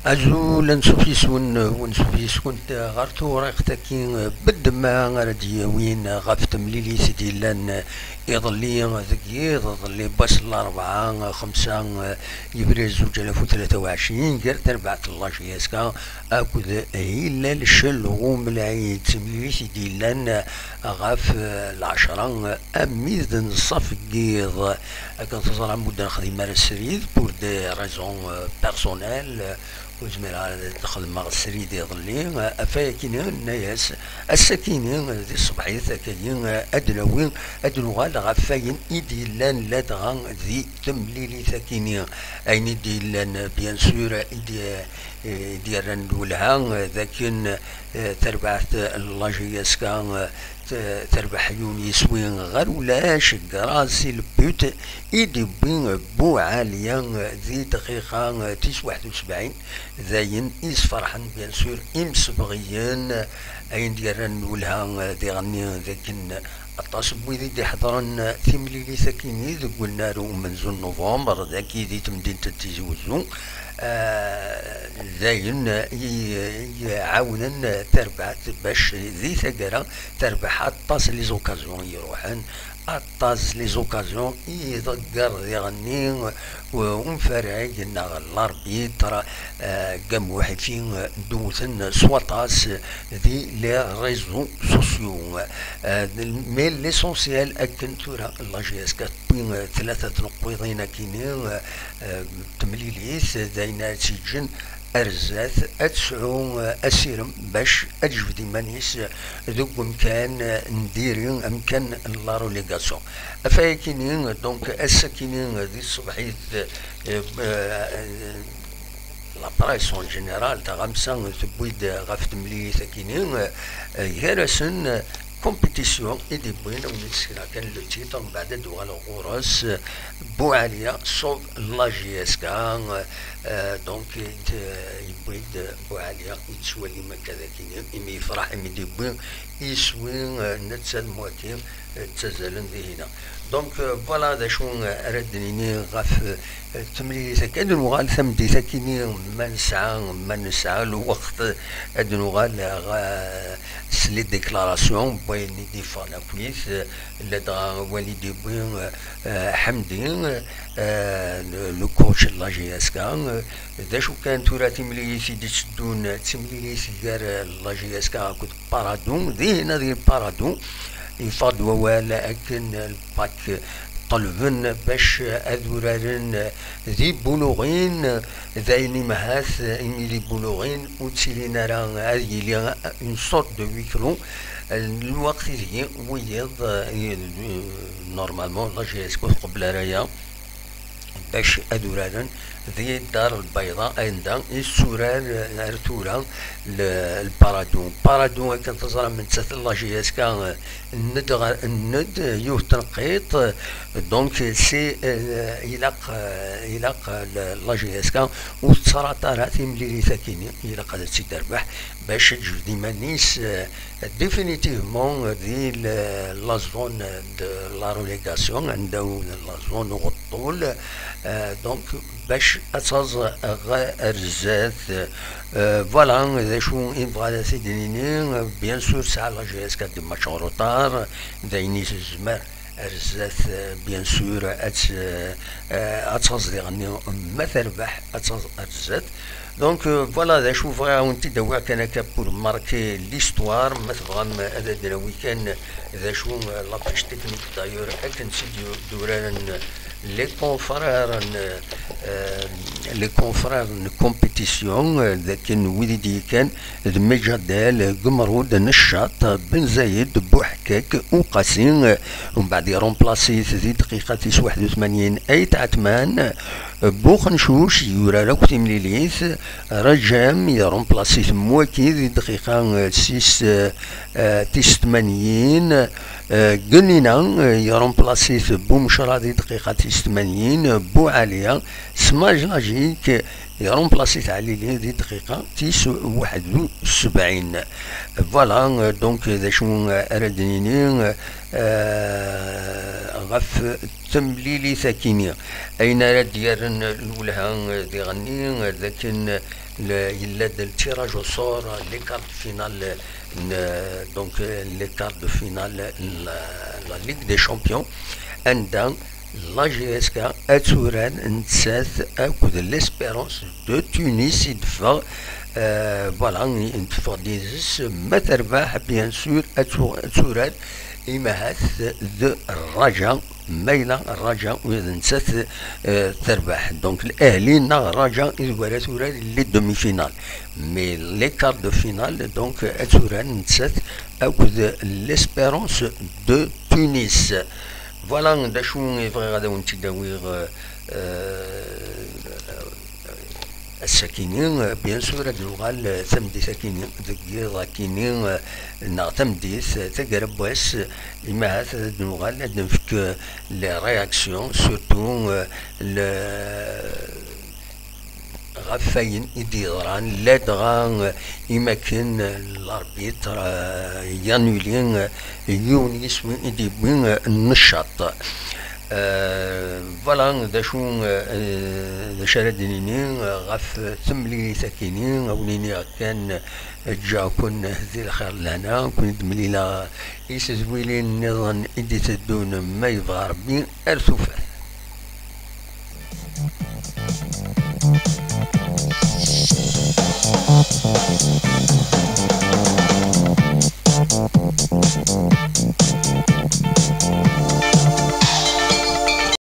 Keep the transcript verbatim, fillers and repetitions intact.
Azul, ansuf yes-wen, ansuf yes-went ɣer tewriqt-agi, beddem ara d-yawin ɣef temlilit i d-yellan iḍelli deg yiḍ, iḍelli n wass n larebɛa, xemsa yebrir zuǧ alaf u tlata u ɛecrin, gar terbaɛt n la J S K akked Hilal Celɣum Lɛid. Timlilit i d-yellan ɣef lɛecra amid n ṣṣaf n yiḍ. Akken teẓram, ur d-nexdim ara srid pour des raisons, euh, personnelles. Ur zmireɣ ara ad xedmeɣ srid iḍelli. Ɣef wayakini, nenna-yas, ass-akini di tṣebḥit akkagi, ad d-nawi, ad d-nuɣal ɣef wayen i d-yellan ladɣa di temlilit-akini. Ayen i d-yellan, bien sûr, i d-, i d-yerran lwelha d akken, eh, tarbaɛt n la J S K, eh, t-, terbeḥ yiwen yiswi ɣer ulac, grâce i le but i d-iwwi Buɛaliya di dqiqa tis waḥed u sebɛin, d ayen isferḥen, bien sûr, imsebɣiyen, ayen d-yerran lwelha diɣenni d akken aṭas n wid i d-iḥeḍren timlilit-akini deg unnar umenzu n november, dagi di temdint n Tizi Wezzu, eh, d ayen i, i iɛawnen tarbaɛt bac di taggara terbeḥ aṭas les occasions i iruḥen, aṭas les occasions i iḍegger diɣenni umfarag neɣ l'arbitre, eh, Gamuḥ, i d-iwten s waṭas di les réseaux sociaux. Eh, mais l'essentiel akken tura la J S K tewwi, eh, tlata tneqqiḍin akini, eh, eh, temlilit, d ayen ara tt-yeǧǧen ar zdat ad tesɛu, eh, asirem bac ad tejbed iman-is deg umkan, eh, n diri, amkan n la relégation. Ɣef wayakini, donc, ass-akini di tṣebḥit, eh, eh, la presse en général, taɣamsa tewwi-d ɣef temlilit-akini, eh, gar-asen, eh, compétition i d-iwwin, awen-d-sekreɣ kan le titre, mbeɛd ad d-uɣaleɣ ɣur-s, eh, Buɛaliya sauve la J S K, eh, donc, i d-, yewwi-d Buɛaliya, yettwali akka d akini, imi yefṛeḥ, imi d-iwwi iswi, eh, netta d Mwaki, eh, ttazalen dihina. Donc, euh, voilà d acu, euh, ara d-nini ɣef, euh, temlilit-agi. Ad nuɣal tameddit-akini, ma nesɛa, ma nesɛa lweqt, ad nuɣal ɣer, euh, s les déclarations n wayen i d-iffɣen akkit, euh, ladɣa wayen i d-iwwi, euh, euh, Ḥemdi, euh, le, le coach n la J S K, euh, d acu kan tura timlilit i d-itteddun, d timlilit gar, euh, la J S K akked Paradou, dinna di Paradou, yeffeɣ-d wawal akken le pack ṭelben bac ad uraren di Boulourine, d ayen imahat imi di Boulourine ur ttilin ara, ad yili une sorte de huis clos. Lweqt ideg wiyiḍ, eh, normalement, la J S K ur tqebbel ara aya. Bac ad uraren di Dar Lbayḍa, anda i tetturar ar tura le, le Paradou. Paradou, akken teẓram, nettat la J S K, eh, nned ɣer nned, yiwet tneqqiṭ, donc, c'est, eh, ilaq, eh, ilaq, eh, le, la J S K ur tettaraṭ ara timlilit-akini, ilaq ad tt-id-terbeḥ bac ad tejbed iman-is, eh, définitivement di le, la zone de la relégation, anda u-, la zone uɣeṭṭul, eh, donc, bac ad taẓ ɣer zdat. Eh, voilà, d acu i nebɣa ad t-id-nini. Bien sûr, tesɛa la J S K des matchs en retard, d ayen i tezmer ar zdat, eh, bien sûr, ad tt-, eh, ad taẓ diɣenni, ma terbeḥ, ad taẓ ar zdat. Donc, euh, voilà, d acu bɣiɣ ad wen-t-id-awiɣ kan akka pour marquer l'histoire, ma tebɣam ad d-nawi kan d acu, euh, la fiche technique d'ailleurs, akken tt-id-uraren les confrères n, euh, les confrères n compétition, euh, d akken wid i d-yekkan d Mejadel, Gemrud, Neccaṭ, Ben Zayed, Buḥkak, Uqasi, euh, umbeɛd irumplaṣ-it di dqiqa tis waḥed u tmanyin Ayt Ɛetman, Buxencuc yurar akk timlilit, Rajam yerumplaṣ-it Mwaki di dqiqa, eh, sis, eh, eh, tis tmanyin, eh, Genina, eh, yerumplaṣ-it Bumecra di dqiqa tis tmanyin, Buɛaliya, Smaj Laji Malik irumplasi-t Ɛli di dqiqa tis waḥed u sebɛin. Voilà, euh, donc d acu ara d-nini, euh, ɣef temlilit-akini? Ayen ara d-yerren lwelha diɣenni, d akken le- yella-d le tirage au sort, les quarts de finale, n- donc, euh, les quarts de finale, la, la Ligue des Champions, anda la J S K ad turar nettat akked l'Espérance de Tunis i d-teffeɣ. Euh, voilà, i d-teffeɣ d yid-s, ma terbeḥ, bien sûr, ad tu- ad turar imahat d Raja, ma yella Raja ula d nettat, euh, terbeḥ. Donc, l'Ahli neɣ Raja i d wara turar les demi-finales. Mais les quarts de finale, donc, ad turar nettat akked l'Espérance de Tunis. Voilà d acu i bɣiɣ ad awen-tt-id-awiɣ, euh, euh, ass-akini, euh, bien sûr, ad nuɣal, euh, tameddit-akini, deg yiḍ-akini, euh, neɣ tameddit, euh, taggara n wass, euh, imahat ad nuɣal ad nefk, euh, les réactions, surtout, euh, le, ɣef wayen i d-yeḍran, ladɣa, euh, imakken, euh, l'arbitre, euh, yanuli, euh, yiwen yiswi i d-yewwi, euh, nneccaṭ. Euh, voilà d acu, euh, d acu ara d-nini, euh, ɣef temlilit-akini. Ad wen-iniɣ kan, euh, ǧǧiɣ-ken di lxir d lehna, ken-id-mlileɣ i tedwilin nniḍen i d-iteddun, ma yebɣa Rebbi, ar tufat.